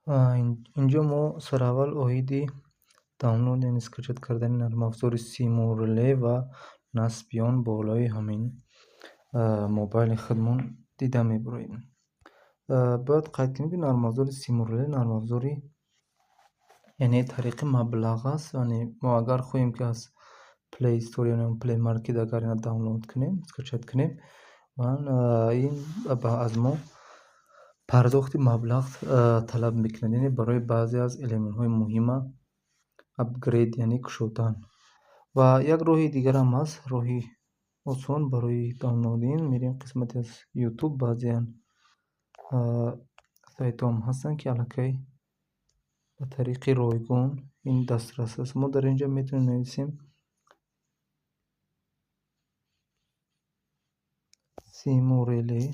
Инҷо мо сараввал оиди download, яъне скачать кардани нармафзори Simurelay ва насби он болои ҳамин мобайли худмон дида мебароем. Бояд қайд кунем, ки нармафзори Simurelay нармафзори, яъне тариқи маблағ аст. Яъне мо агар хоҳем, ки аз Play Store ё Play Market агар ина download кунем, скачать кунем, ин аз мо пардохти маблағ талаб мекунад, яъне барои баъзе аз элементҳои муҳима апгрейд, яъне кушодан. Ва як роҳи дигарам ҳаст, роҳи осон барои downloading. Мерем қисмати аз YouTube, баъзеан сайтҳоам ҳастанд, ки аллакай ба тариқи ройгон ин дастрас аст. Мо дар ин ҷо метавонем нависем Simurelay.